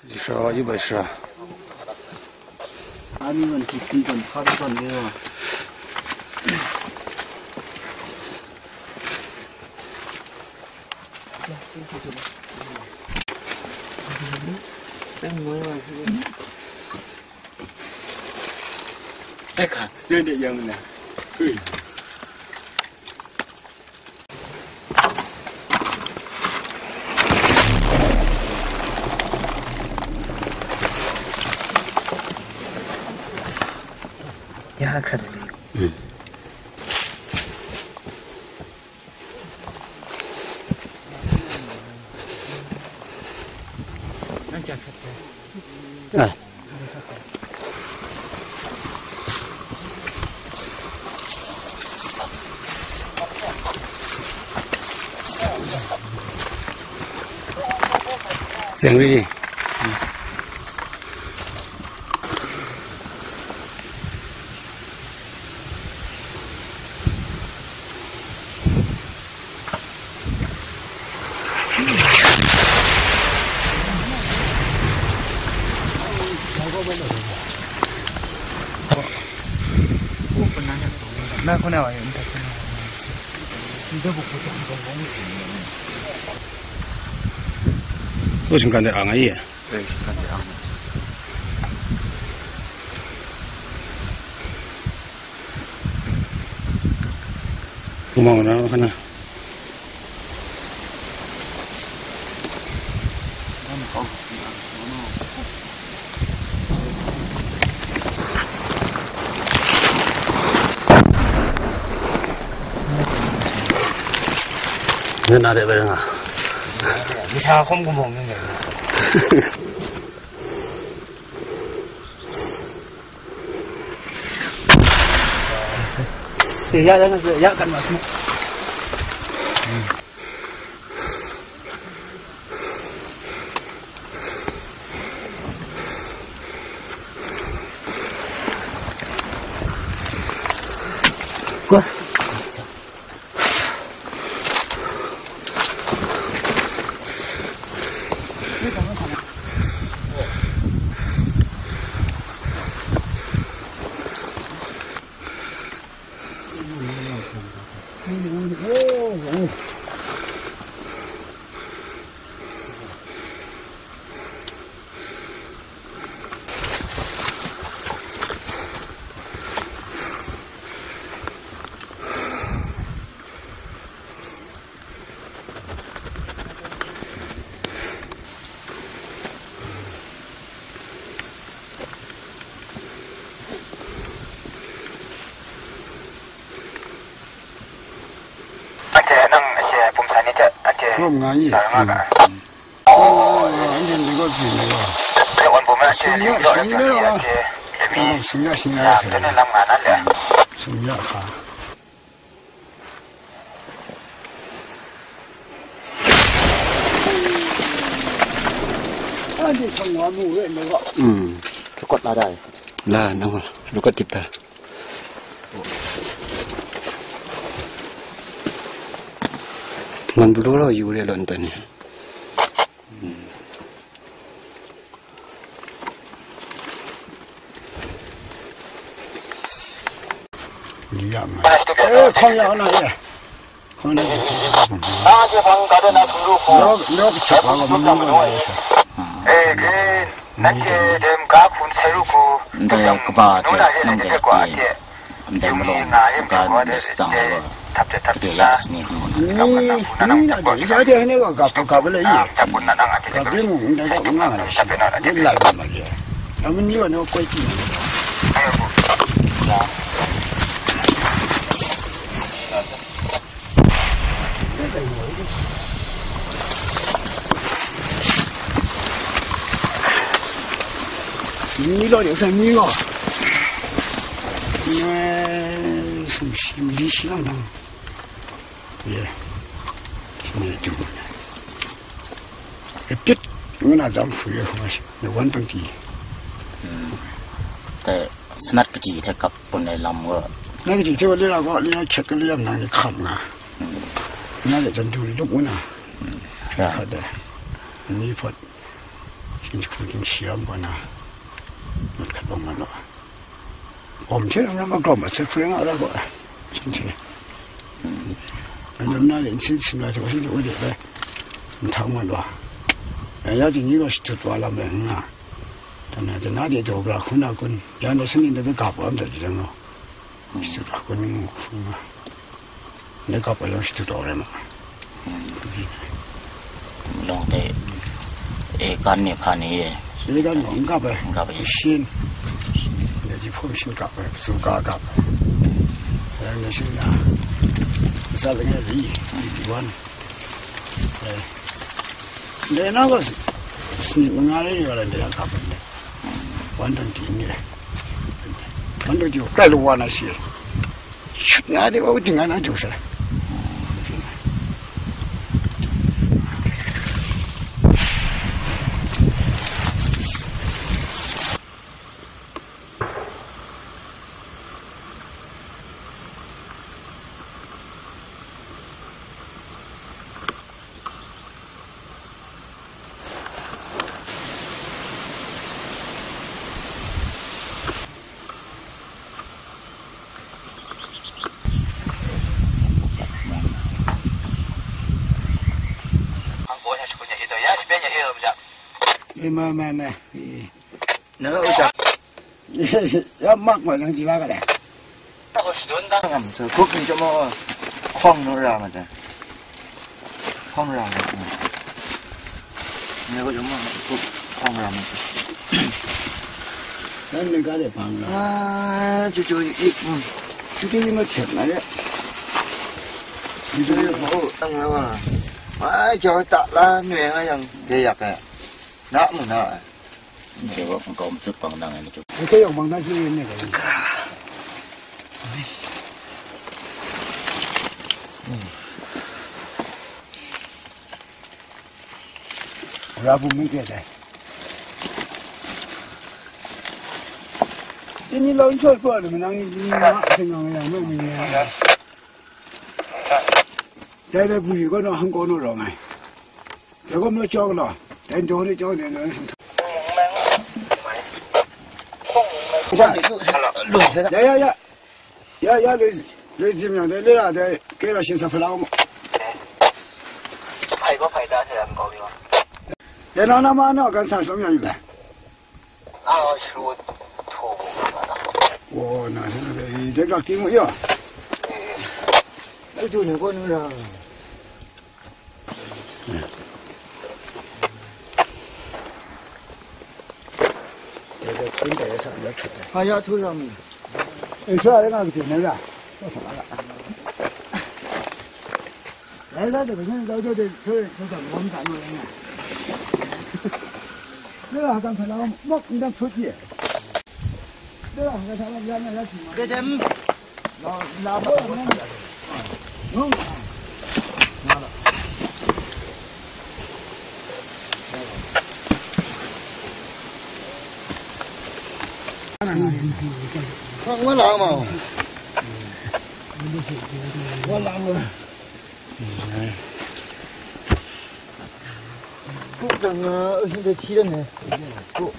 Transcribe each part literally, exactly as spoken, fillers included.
Sara, ibai sara. Ani man ki kin ton, hpa ton ni wa. Ai hka, nang de yang na. Ui. Ya hkrat de. Hmm. Nang jak hkrat de. Ah. Zeng ri. Ko shinggan de ang ai. Kumang na kana. Nana de bereng ah. Bisa kom kumong ni. Ya, ya, ya, ya, kan mas. Kuat. Anhte nang ashe pumsa ni hte anhte Rom nga ye. Sa nga ga. Rom nga, nga, anhte ni gaw byin ni gaw. Wan bum na anhte Sing ya, lim jaw sing ya, ya, anhte lemi sing ya, sing ya, ya, sing ya. Dana lam nga na le. Sing ya hka. Anhte hkang wa mu re ni gaw. Mm. Lukawt la dai. La, nang wa, lukawt tip ta. Ngan bulu lo yu le lo ntan ni. Ni ya ma. Eh, hkawng ya na ye. Hkawng na ye. Lo, lo kachap wa ma, ma, ma, ma, sa. Eh, ke, nanhte dem ga hpun sai ru ku. Ndai kaba hte nang de, eh, ndai malawng ga ndai shachyang ai gaw, gade ya shani hkang gaw na. Ni, ni na de, isa de ne gaw ga, ga ba le ye. Ga de mu, ndai gaw nga le shi. De lai ba ma le. Amun ni wa no koi ti na. Ni lo de sa ni lo. Ni sum shi, li shi lang dang. Ye. Ni tu. E pit, ngu na jam fu ye fu ma shi. Ne wan tang ti. Hmm. Te sanat kaji hte kap pun ai lam gaw. Na kaji hte wa le la gaw, le na hkyet ga le yam nang le hkam nga. Hmm. Na le jan du lup ngu na. Hmm. Ra. Hpa de. Ni hpawt. Ginhku ginshi ram kaw na, mat hkat bang mat law. Gawm hte ram ram agawm a, hkring a ra gaw, shanhte. Anam na de nsin sin wa hte, wa shanhte wa de bai, nhtang mat wa. Ya, ya, jing ni gaw shatut wa lam bai n nga. Dan na, dan na de daw bra hkun a kun, ya na shanhte de bai gap wa mdat jang gaw. Shatut a kun ngu hkun nga. Ndai kap ai yawng shi tu taw rai ma. Long te, e, kan ni hpa ni e. E kan gaw n kap ai. N kap ai. Shin. Ya ji hpawm shin kap ai, su ka kap ai. Ya ni shin na. Sa leng ai ri, di wan. Eh. Ndai na gaw si, si manga rai rai la ndai ya kap ai. Wan dang di ni. Wan dang di kai lo wan a shi. Shut nga de, wa ting nga na jung sa. Eh, ma, ma, ma. Eh. Na u jak. Ya mak ma jang jila ga le. Ngam su, kuk ni jamo khong nu ra ma ta. Khong ra ma ta. Ne ko jamo kuk khong ra ma ta. Nan ne ga le pang la. Ah, cucu ik. Cucu ik ma chet na ya. Cucu ik ma. Ai, jaw ta la nwe nga yang ge yak. Na mu na. Ni ke wa kong kong zup pang nang ni. Ni ke yong bang dan shi ni ke. Ra bu mi ke dai. Ini lawan chot pa de menang ni ni ma sing nang yang me mi ni. Dai dai bu shi ko no hang ko no rong ai. Dai ko mo chok lo. Dai do ni chok ni no. Ya ya ya. Ya ya le le jim yang le le ya dai ke la shin sa phala mo. Pai ko pai da se ang ko yo. Ya na na ma no kan sa som ya yu la. A, shu tu. Wo, na se na se, i dek lak ting yo. Ai tu ne ko nu ra. Dek lak ting dek sa lak. Ha ya tu ra mi. Ai sa le nga ke ne ra. Sa sa la. Lai lai de, bai lai de, de, de, de, de, mom da no lai na. De la, dang sa la, mok, dang chut ye. De la, dang sa la, ya na, ya si ma. De dem. La, la, ba, mom. Mom. Wa la ma. Wa la ma. Kuk dang nga, eh, hinde hti dang ne. Kuk.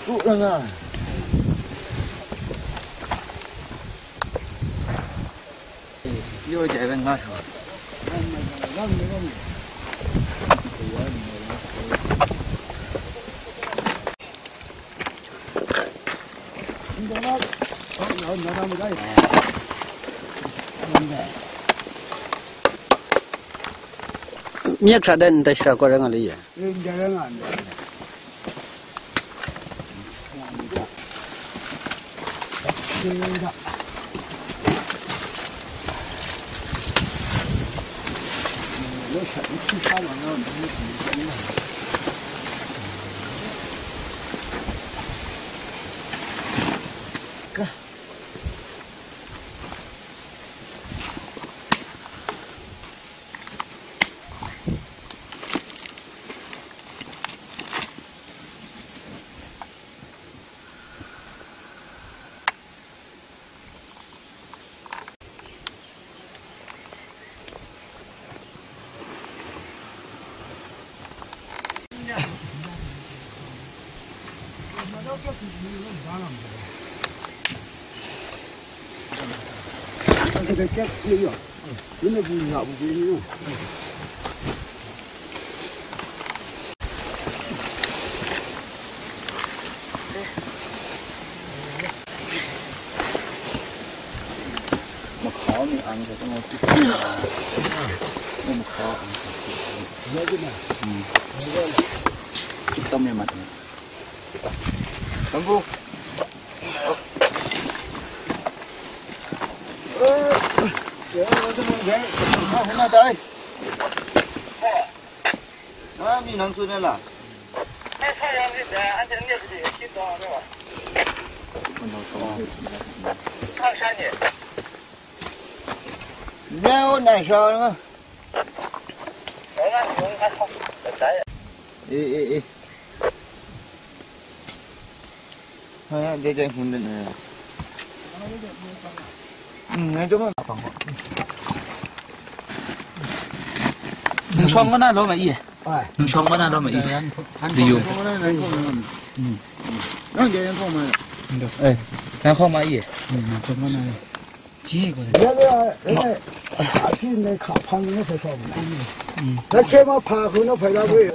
Kuk dang nga. Yo jai ben nga sa. Myak hkra dan ndai shara kaw rai nga lu ye? Makha mi ang sa tengok. Makha ang sa. Hmm. Kita mi mat. Tunggu. Eh, eh, eh. Hanya dia jangan hundan eh. Hmm, yang cuma apa kok? Nung shawng mana lo ma i? Ai. Nung shawng mana lo ma i? Liu. Nang dia yang kau mana? Eh, nang kau ma i? Hmm, nang kau mana? Ji ko. Ya ya, eh, a ti ne kha phang ne fa shawng. Na che ma pha ko na fa la we.